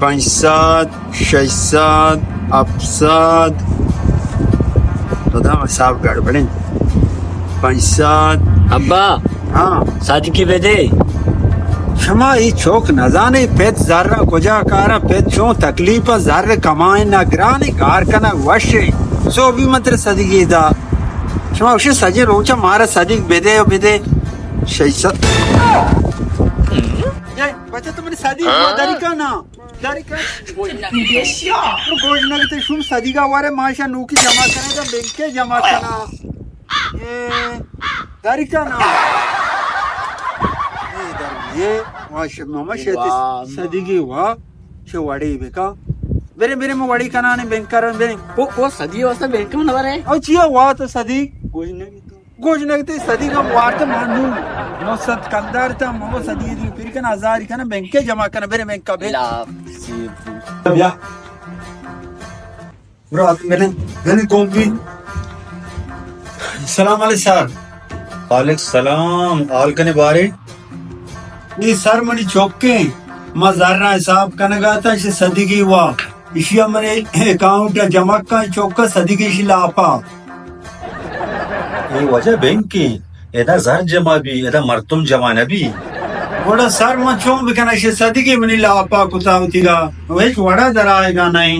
پنچ سد، شش سد، ہپت سد۔ تو دام حساب گڑبڑیں۔ پنچ سد۔ ابا، ہاں۔ صدیقی بدے۔ شما ای چوک نزانے، پت زر کجا کارا، پت چون تکلیف، زر کمائیں نہ گرانے، کار کنا وشے۔ سو بھی متر صدیقی دا۔ شما وشے سجے روچا مارا صدیق بدے و بدے۔ شش سد۔ اے بچہ تو منی صدیق داری کنا۔ داری کن۔ گوش نہ گتے شوم صدیقا وارے، ما ایشا نوکی جمع کنا، تا بینکے جمع کنا۔ اے، داری کنا۔ اے در، اے، واہ، شب ماما شیطی واہ۔ صدیقی واہ، شو وڑی بکا۔ برے، برے، مو وڑی کنا نے بینک کرن برے۔ او، او صدیق واسطہ بینک نہ برے۔ او چیا واہ تو صدیق؟ گوش نہ گتے۔ گوش نہ گتے، صدیق ہم وارت مانو۔ نو سد کلدار تا، مو صدیق دی پھر کنا، ہزار کنا، بینکے جمع کنا، برے بینکا بے۔ لا، سی بیا۔ برو، آتے ملیں، ملیں کون بھی۔ سلام علیکم سر۔ وعلیکم سلام، حال کنے بارے؟ نی سر، منی چوکیں، ما زرا حساب کنگا تا، شے صدیقی وا۔ ایشی ء من اکاؤنٹ ء جمع کن، چوک ء صدیق ایشی لاپا۔ اے واجہ بینکیں، ادا زر جمع بی، ادا مردم جمع نہ بی۔ گڑا سر من چون بکناں، ایشی صدیق منی لاپا کتا وتیگا، ہچ وڑا در آئیگا نہیں۔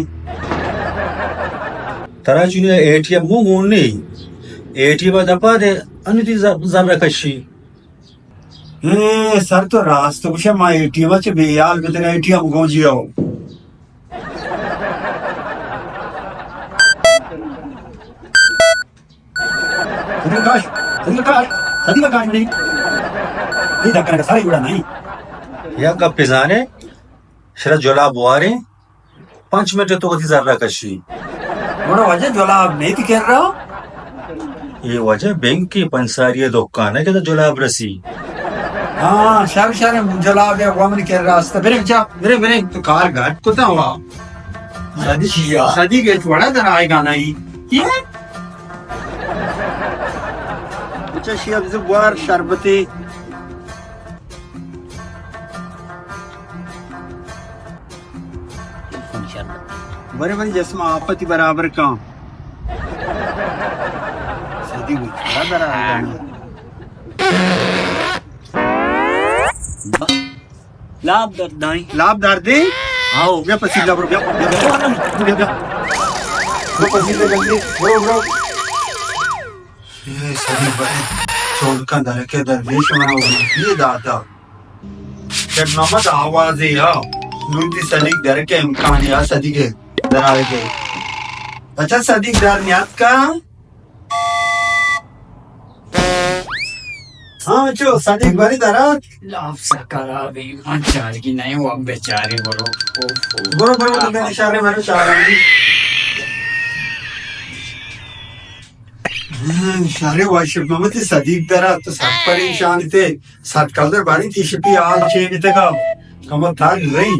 ترا چونی اے ٹی ایم گون گون نہیں؟ اے ٹی ایم دپا دے، انو تی زر، زر کشی۔ اے سر تو راست گوشے، ما اے ٹی ایم چ بے حال بتگا، اے ٹی ایم گون جیو۔ صدیق کاش، صدیق کاش، صدیق کاش منی۔ یہ دکر کا سارے گڑا نہیں۔ یا گپ زانے، شرا جلا بوارے، پنچ منٹ تو وتی زرا کشی۔ گڑا واجہ جلاب نہیں تی کر رہا۔ یہ واجہ بینک کی پنساری دکان ہے کہ تو جلاب رسی۔ ہاں، شر، شر، جلاب ہے، وہ من کر رہا است۔ برے جا، برے، برے، تو کار گھٹ کتا ہوا۔ صدیق، صدیق، یہ وڑا در آئے گا نہیں۔ کیا؟ اچھا، شی اب زبوار شربتی۔ برے منی جسم آپتی برابر کن۔ صدیق، وچ برا در آ۔ لاپ درد دائیں۔ لاپ درد دیں؟ آؤ۔ بیا پسیلہ برو، بیا، بیا، بیا، بیا، بیا۔ برو پسیلہ جلدی، برو، برو۔ اے صدیق بھائی، چولکاں درکے درویش منا وردی داتا۔ شیخ محمد آوازے ہا، نون تی صدیق درکے امکانی ہا، صدیق درائے دے۔ اچھا صدیق در نیات کا؟ ہاں، چو صدیق بری درات۔ لاپ سکرا بی، من چارگی نہیں، وہ بیچارے برو۔ اوف، اوف۔ برو، برو، تو میرے شہر میں، میرے شہر میں۔ ہاں، شہر واش محمد صدیق درات، تو سب پریشان تھے۔ سات کلدر باری تی شپی آل چے بیتگا۔ کمو تاج رہی۔